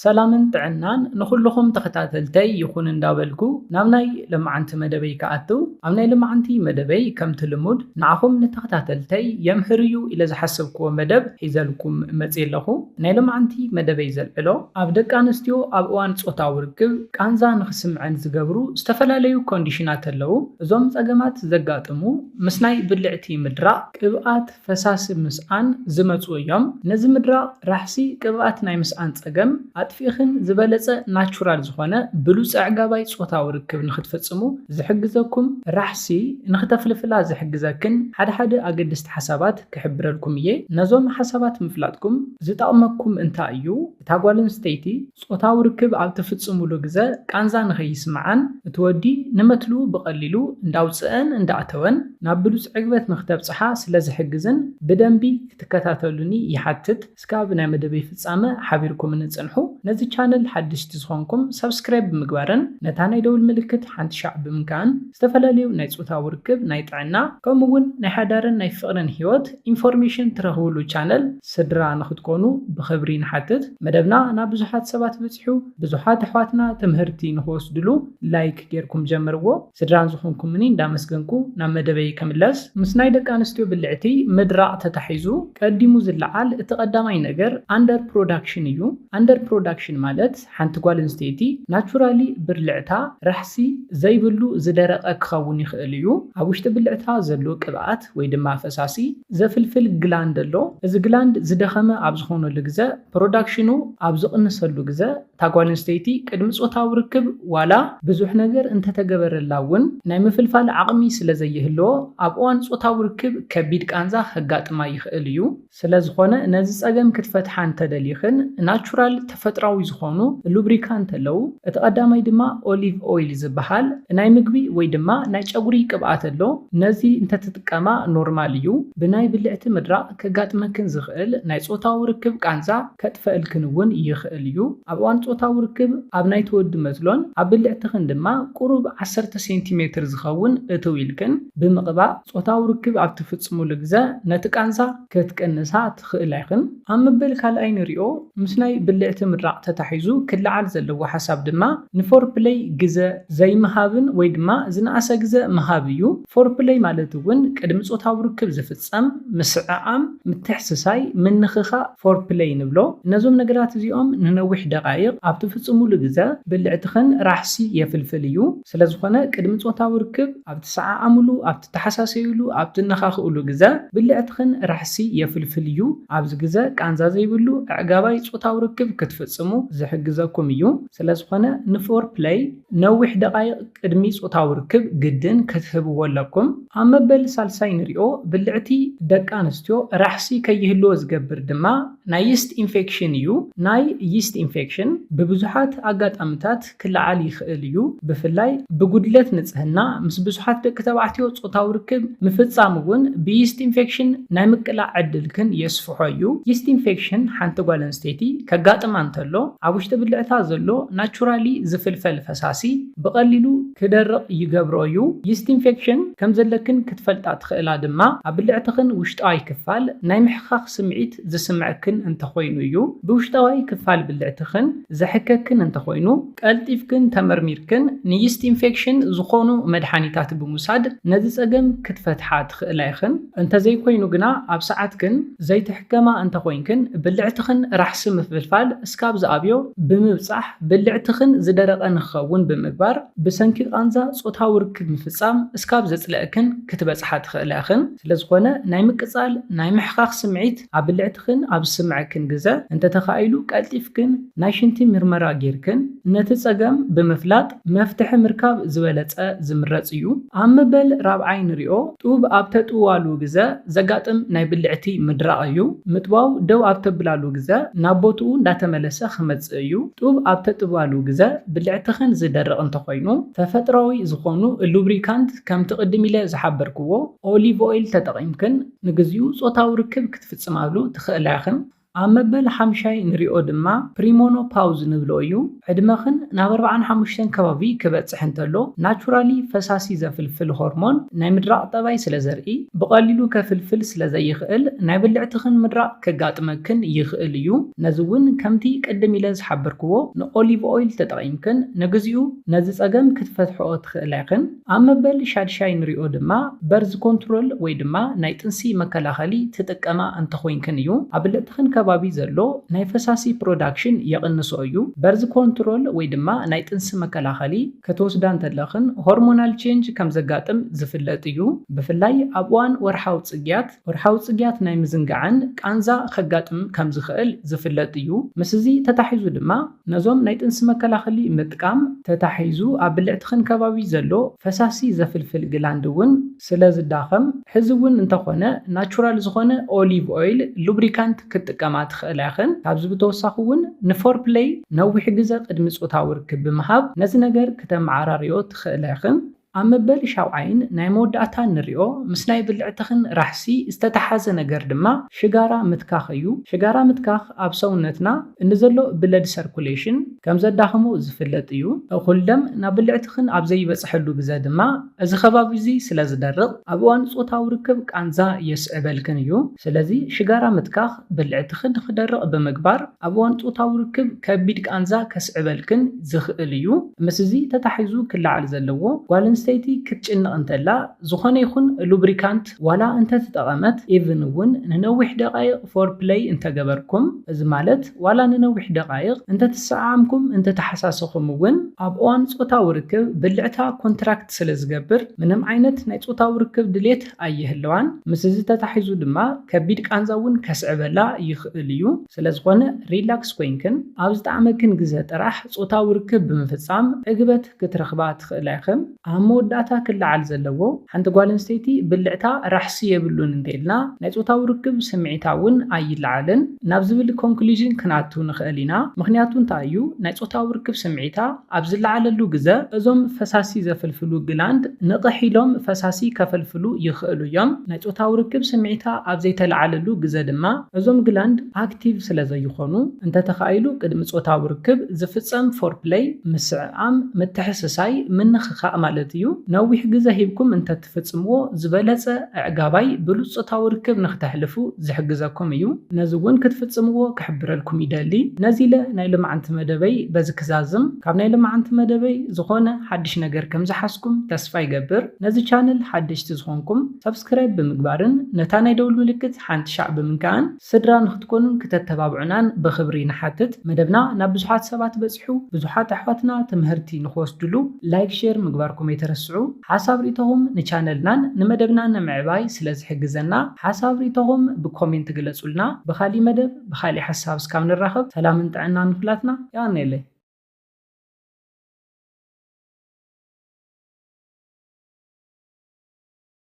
ሰላምን ጥዕናን ንኹልኹም ተኸታተልተይ ይኹን እንዳበልኩ ናብ ናይ ለማዓንቲ መደበይ ክኣትው፣ ኣብ ናይ ለማዓንቲ መደበይ ከምቲ ልሙድ ንዓኹም ንተኸታተልተይ የምህር እዩ ኢለ ዝሓሰብክዎ መደብ ሒዘልኩም መፅየ ኣለኹ። ናይ ለማዓንቲ መደበይ ዘልዕሎ ኣብ ደቂ ኣንስትዮ ኣብ እዋን ፆታዊ ርክብ ቃንዛ ንኽስምዐን ዝገብሩ ዝተፈላለዩ ኮንዲሽናት ኣለዉ። እዞም ፀገማት ዘጋጥሙ ምስ ናይ ብልዕቲ ምድራቕ፣ ቅብኣት፣ ፈሳሲ ምስኣን ዝመፁ እዮም። ነዚ ምድራቕ ራሕሲ ቅብኣት ናይ ምስኣን ፀገም ኣጥፊእኽን ዝበለፀ ናቹራል ዝኾነ ብሉፅ ኣዕጋባይ ፆታዊ ርክብ ንኽትፍፅሙ ዝሕግዘኩም ራሕሲ ንኽተፍልፍላ ዝሕግዘክን ሓደ ሓደ ኣገደስቲ ሓሳባት ክሕብረልኩም እየ። ነዞም ሓሳባት ምፍላጥኩም ዝጠቕመኩም እንታይ እዩ? እታ ጓል ኣንስተይቲ ጾታዊ ርክብ ኣብ ትፍጽሙሉ ግዘ ቃንዛ ንኸይስምዓን እቲ ወዲ ንመትልኡ ብቐሊሉ እንዳውጽአን እንዳኣተወን ናብ ብሉጽ ዕግበት ንኽተብጽሓ ስለ ዝሕግዝን ብደንቢ ክትከታተሉኒ ይሓትት። እስካብ ናይ መደበይ ፍጻመ ሓቢርኩምኒ ጽንሑ። ነዚ ቻነል ሓደሽቲ ዝኾንኩም ሳብስክራይብ ብምግባርን ነታ ናይ ደውል ምልክት ሓንቲ ሻዕ ብምንካእን ዝተፈላለዩ ናይ ጾታዊ ርክብ፣ ናይ ጥዕና ከምኡ እውን ናይ ሓዳርን ናይ ፍቕርን ህይወት ኢንፎርሜሽን ትረኽብሉ ቻነል ስድራ ንኽትኮኑ ብኽብሪ ንሓትት። መደብና ናብ ብዙሓት ሰባት በጺሑ ብዙሓት ኣሕዋትና ትምህርቲ ንኽወስድሉ ላይክ ጌርኩም ጀምርዎ። ስድራን ዝኾንኩምኒ እንዳመስገንኩ ናብ መደበይ ከምለስ። ምስ ናይ ደቂ ኣንስትዮ ብልዕቲ ምድራቕ ተታሒዙ ቀዲሙ ዝለዓል እቲ ቀዳማይ ነገር ኣንደር ፕሮዳክሽን እዩ። ኣንደር ፕሮዳክሽን ማለት ሓንቲ ጓል ኣንስተይቲ ናቹራሊ ብልዕታ ራሕሲ ዘይብሉ ዝደረቐ ክኸውን ይኽእል እዩ። ኣብ ውሽጢ ብልዕታ ዘሎ ቅብኣት ወይ ድማ ፈሳሲ ዘፍልፍል ግላንድ ኣሎ። እዚ ግላንድ ዝደኸመ ኣብ ዝኾነሉ ግዘ ፕሮዳክሽኑ ኣብ ዝቕንሰሉ ግዘ እታ ጓል ኣንስተይቲ ቅድሚ ጾታዊ ርክብ ዋላ ብዙሕ ነገር እንተተገበረላ እውን ናይ ምፍልፋል ዓቕሚ ስለ ዘይህልዎ ኣብ እዋን ጾታዊ ርክብ ከቢድ ቃንዛ ከጋጥማ ይኽእል እዩ። ስለ ዝኾነ ነዚ ጸገም ክትፈትሓ እንተደሊኽን ናቹራል ተፈጥራዊ ዝኾኑ ሉብሪካንት ኣለዉ። እቲ ቀዳማይ ድማ ኦሊቭ ኦይል ዝበሃል ናይ ምግቢ ወይ ድማ ናይ ጨጉሪ ቅብኣት ኣሎ። ነዚ እንተትጥቀማ ኖርማል እዩ። ብናይ ብልዕቲ ምድራቕ ከጋጥመክን ዝኽእል ናይ ጾታዊ ርክብ ቃንዛ ከጥፈእልክን እውን ይኽእል እዩ። ኣብ እዋን ጾታዊ ርክብ ኣብ ናይ ትወዲ መትሎን ኣብ ብልዕትኽን ድማ ቁሩብ ዓሰርተ ሴንቲሜትር ዝኸውን እትው ኢልክን ብምቕባእ ጾታዊ ርክብ ኣብ ትፍጽሙሉ ግዘ ነቲ ቃንዛ ክትቅንሳ ትኽእላ ኢኽን። ኣብ መበል ካልኣይ ንሪኦ ምስ ናይ ብልዕቲ ምድራቕ ተታሒዙ ክለዓል ዘለዎ ሓሳብ ድማ ንፎርፕለይ ግዘ ዘይምሃብን ወይ ድማ ዝነኣሰ ግዘ ምሃብ እዩ። ፎርፕለይ ማለት እውን ቅድሚ ጾታዊ ርክብ ዝፍጸም ምስዕዓም፣ ምትሕስሳይ፣ ምንኽኻእ ፎርፕለይ ንብሎ። ነዞም ነገራት እዚኦም ንነዊሕ ደቓይቕ ኣብ ትፍጽሙሉ ግዘ ብልዕትኽን ራሕሲ የፍልፍል እዩ። ስለ ዝኾነ ቅድሚ ጾታዊ ርክብ ኣብ ትሰዓዓምሉ፣ ኣብ ትተሓሳሰዩሉ፣ ኣብ ትነኻኽእሉ ግዘ ብልዕትኽን ራሕሲ የፍልፍል እዩ። ኣብዚ ግዘ ቃንዛ ዘይብሉ ኣዕጋባይ ጾታዊ ርክብ ክትፍጽሙ ዝሕግዘኩም እዩ። ስለ ዝኾነ ንፎርፕለይ ነዊሕ ደቓይቕ ቅድሚ ጾታዊ ርክብ ግድን ክትህብዎ ኣለኩም። ኣብ መበል ሳልሳይ ንሪኦ ብልዕቲ ደቂ ኣንስትዮ ራሕሲ ከይህልዎ ዝገብር ድማ ናይ ይስት ኢንፌክሽን እዩ። ናይ ይስት ኢንፌክሽን ብብዙሓት ኣጋጣሚታት ክለዓል ይኽእል እዩ። ብፍላይ ብጉድለት ንጽህና ምስ ብዙሓት ደቂ ተባዕትዮ ጾታዊ ርክብ ምፍጻም እውን ብይስት ኢንፌክሽን ናይ ምቅላዕ ዕድልክን የስፍሖ እዩ። ይስት ኢንፌክሽን ሓንቲ ጓል ኣንስተይቲ ከጋጥማ እንተሎ ኣብ ውሽጢ ብልዕታ ዘሎ ናቹራሊ ዝፍልፈል ፈሳሲ ብቐሊሉ ክደርቕ ይገብሮ እዩ። ይስት ኢንፌክሽን ከም ዘለክን ክትፈልጣ ትኽእላ ድማ ኣብ ብልዕትኽን ውሽጣዊ ክፋል ናይ ምሕኻኽ ስምዒት ዝስምዐክን እንተኾይኑ እዩ። ብውሽጣዊ ክፋል ብልዕትኽን ዘሕከክን እንተኾይኑ ቀልጢፍክን ተመርሚርክን ንይስት ኢንፌክሽን ዝኾኑ መድሓኒታት ብምውሳድ ነዚ ጸገም ክትፈትሓ ትኽእላ ኢኽን። እንተዘይኮይኑ ግና ኣብ ሰዓትክን ዘይትሕከማ እንተኾይንክን ብልዕትኽን ራሕሲ ምፍልፋል እስካብ ዝኣብዮ ብምብጻሕ ብልዕትኽን ዝደረቐ ንክኸውን ብምግባር ብሰንኪ ቃንዛ ጾታዊ ርክብ ምፍጻም እስካብ ዘጽልአክን ክትበጽሓ ትኽእላ ኢኽን። ስለ ዝኾነ ናይ ምቅጻል ናይ ምሕኻኽ ስምዒት ኣብ ብልዕትኽን ኣብ ዝስምዐክን ግዘ እንተተኻኢሉ ቀልጢፍክን ናይ ሽንቲ ምርመራ ጌርክን ነቲ ጸገም ብምፍላጥ መፍትሒ ምርካብ ዝበለጸ ዝምረጽ እዩ። ኣብ መበል ራብዓይ ንሪኦ ጡብ ኣብ ተጥዋሉ ግዘ ዘጋጥም ናይ ብልዕቲ ምድራቕ እዩ። ምጥዋው ደው ኣብ ተብላሉ ግዘ ናብ ቦትኡ እንዳተመለሰ ክመጽእ እዩ። ጡብ ኣብ ተጥዋሉ ግዘ ብልዕትኽን ዝደርቕ እንተኾይኑ ተፈጥራዊ ዝኾኑ ሉብሪካንት ከምቲ ቅድም ኢለ ዝሓበርክዎ ኦሊቭ ኦይል ተጠቒምክን ንግዚኡ ጾታዊ ርክብ ክትፍጽማሉ ትኽእላ ኢኽን። ኣብ መበል ሓምሻይ ንሪኦ ድማ ፕሪሞኖፓውዝ ንብሎ እዩ። ዕድመኽን ናብ ኣርባዓን ሓሙሽተን ከባቢ ክበጽሕ እንተሎ ናቹራሊ ፈሳሲ ዘፍልፍል ሆርሞን ናይ ምድራቕ ጠባይ ስለ ዘርኢ ብቐሊሉ ከፍልፍል ስለ ዘይኽእል ናይ ብልዕትኽን ምድራቕ ከጋጥመክን ይኽእል እዩ። ነዚ እውን ከምቲ ቅድም ኢለ ዝሓበርክዎ ንኦሊቭ ኦይል ተጠቒምክን ንግዚኡ ነዚ ጸገም ክትፈትሕኦ ትኽእላ ኢኽን። ኣብ መበል ሻድሻይ ንሪኦ ድማ በርዝ ኮንትሮል ወይ ድማ ናይ ጥንሲ መከላኸሊ ትጥቀማ እንተኾይንክን እዩ። ኣብ ብልዕትኽን ከባቢ ዘሎ ናይ ፈሳሲ ፕሮዳክሽን የቕንሶ እዩ። በርዝ ኮንትሮል ወይ ድማ ናይ ጥንሲ መከላኸሊ ክትወስዳ እንተለኽን ሆርሞናል ቼንጅ ከም ዘጋጥም ዝፍለጥ እዩ። ብፍላይ ኣብ እዋን ወርሓዊ ጽግያት፣ ወርሓዊ ጽግያት ናይ ምዝንጋዕን ቃንዛ ከጋጥም ከም ዝኽእል ዝፍለጥ እዩ። ምስዚ ተታሒዙ ድማ ነዞም ናይ ጥንሲ መከላኸሊ ምጥቃም ተታሒዙ ኣብ ብልዕትኽን ከባቢ ዘሎ ፈሳሲ ዘፍልፍል ግላንድ እውን ስለ ዝዳኸም፣ ሕዚ እውን እንተኾነ ናቹራል ዝኾነ ኦሊቭ ኦይል ሉብሪካንት ክትጥቀማ ትኽእላ ኢኽን። ካብዚ ብተወሳኺ እውን ንፎር ፕለይ ነዊሕ ግዘ ቅድሚ ጾታዊ ርክብ ብምሃብ ነዚ ነገር ክተመዓራርዮ ትኽእላ ኢኽን። ኣብ መበል ሻውዓይን ናይ መወዳእታ ንሪኦ ምስ ናይ ብልዕትኽን ራሕሲ ዝተተሓዘ ነገር ድማ ሽጋራ ምትካኽ እዩ። ሽጋራ ምትካኽ ኣብ ሰውነትና እንዘሎ ብለድ ሰርኩሌሽን ከም ዘዳኽሞ ዝፍለጥ እዩ። እኹል ደም ናብ ብልዕትኽን ኣብ ዘይበጽሐሉ ግዘ ድማ እዚ ከባቢ እዚ ስለ ዝደርቕ ኣብ እዋን ጾታዊ ርክብ ቃንዛ የስዕበልክን እዩ። ስለዚ ሽጋራ ምትካኽ ብልዕትኽን ክደርቕ ብምግባር ኣብ እዋን ጾታዊ ርክብ ከቢድ ቃንዛ ከስዕበልክን ዝኽእል እዩ። ምስ እዚ ተታሒዙ ክለዓል ዘለዎ ጓል ኣንስተይቲ ክትጭነቕ እንተላ ዝኾነ ይኹን ሉብሪካንት ዋላ እንተተጠቐመት ኢቭን እውን ንነዊሕ ደቓይቕ ፎር ፕለይ እንተገበርኩም እዚ ማለት ዋላ ንነዊሕ ደቓይቕ እንተተሰዓዓምኩም እንተተሓሳሰኹም እውን ኣብ እዋን ጾታዊ ርክብ ብልዕታ ኮንትራክት ስለ ዝገብር ምንም ዓይነት ናይ ጾታዊ ርክብ ድሌት ኣይህልዋን። ምስ እዚ ተታሒዙ ድማ ከቢድ ቃንዛ እውን ከስዕበላ ይኽእል እዩ። ስለ ዝኾነ ሪላክስ ኮይንክን ኣብ ዝጠዓመክን ግዘ ጥራሕ ጾታዊ ርክብ ብምፍጻም ዕግበት ክትረኽባ ትኽእላ ኢኽን። ኣብ መወዳእታ ክለዓል ዘለዎ ሓንቲ ጓል ኣንስተይቲ ብልዕታ ራሕሲ የብሉን እንተኢልና ናይ ጾታዊ ርክብ ስምዒታ እውን ኣይለዓልን ናብ ዝብል ኮንክሉዥን ክንኣቱ ንኽእል ኢና። ምኽንያቱ እንታይ እዩ? ናይ ጾታዊ ርክብ ስምዒታ ኣብ ዝለዓለሉ ግዘ እዞም ፈሳሲ ዘፍልፍሉ ግላንድ ንቕሕ ኢሎም ፈሳሲ ከፈልፍሉ ይኽእሉ እዮም። ናይ ጾታዊ ርክብ ስምዒታ ኣብ ዘይተለዓለሉ ግዘ ድማ እዞም ግላንድ ኣክቲቭ ስለ ዘይኾኑ እንተተኻኢሉ ቅድሚ ጾታዊ ርክብ ዝፍጸም ፎር ፕለይ፣ ምስዕዓም፣ ምትሕስሳይ፣ ምንኽኻእ ማለት እዩ። ነዊሕ ግዘ ሂብኩም እንተትፍጽምዎ ዝበለጸ ኣዕጋባይ ብሉጽ ጾታዊ ርክብ ንክተሕልፉ ዝሕግዘኩም እዩ። ነዚ እውን ክትፍጽምዎ ክሕብረልኩም ይደሊ። ነዚ ኢለ ናይ ሎማዓንቲ መደበይ በዚ ክዛዝም። ካብ ናይ ሎማዓንቲ መደበይ ዝኾነ ሓድሽ ነገር ከም ዝሓዝኩም ተስፋ ይገብር። ነዚ ቻነል ሓደሽቲ ዝኾንኩም ሰብስክራይብ ብምግባርን ነታ ናይ ደውል ምልክት ሓንቲ ሻዕ ብምንካእን ስድራ ንክትኮኑን ክተተባብዑናን ብኽብሪ ንሓትት። መደብና ናብ ብዙሓት ሰባት በጺሑ ብዙሓት ኣሕዋትና ትምህርቲ ንክወስድሉ ላይክ ሼር ምግባርኩም ኣይትረስዑ። ሓሳብ ሪኢቶኹም ንቻነልናን ንመደብናን ንምዕባይ ስለ ዝሕግዘና ሓሳብ ሪኢቶኹም ብኮሜንት ግለጹልና። ብኻሊእ መደብ ብኻሊእ ሓሳብ እስካብ ንራኸብ ሰላምን ጥዕናን ንኹላትና። የቐንየለይ።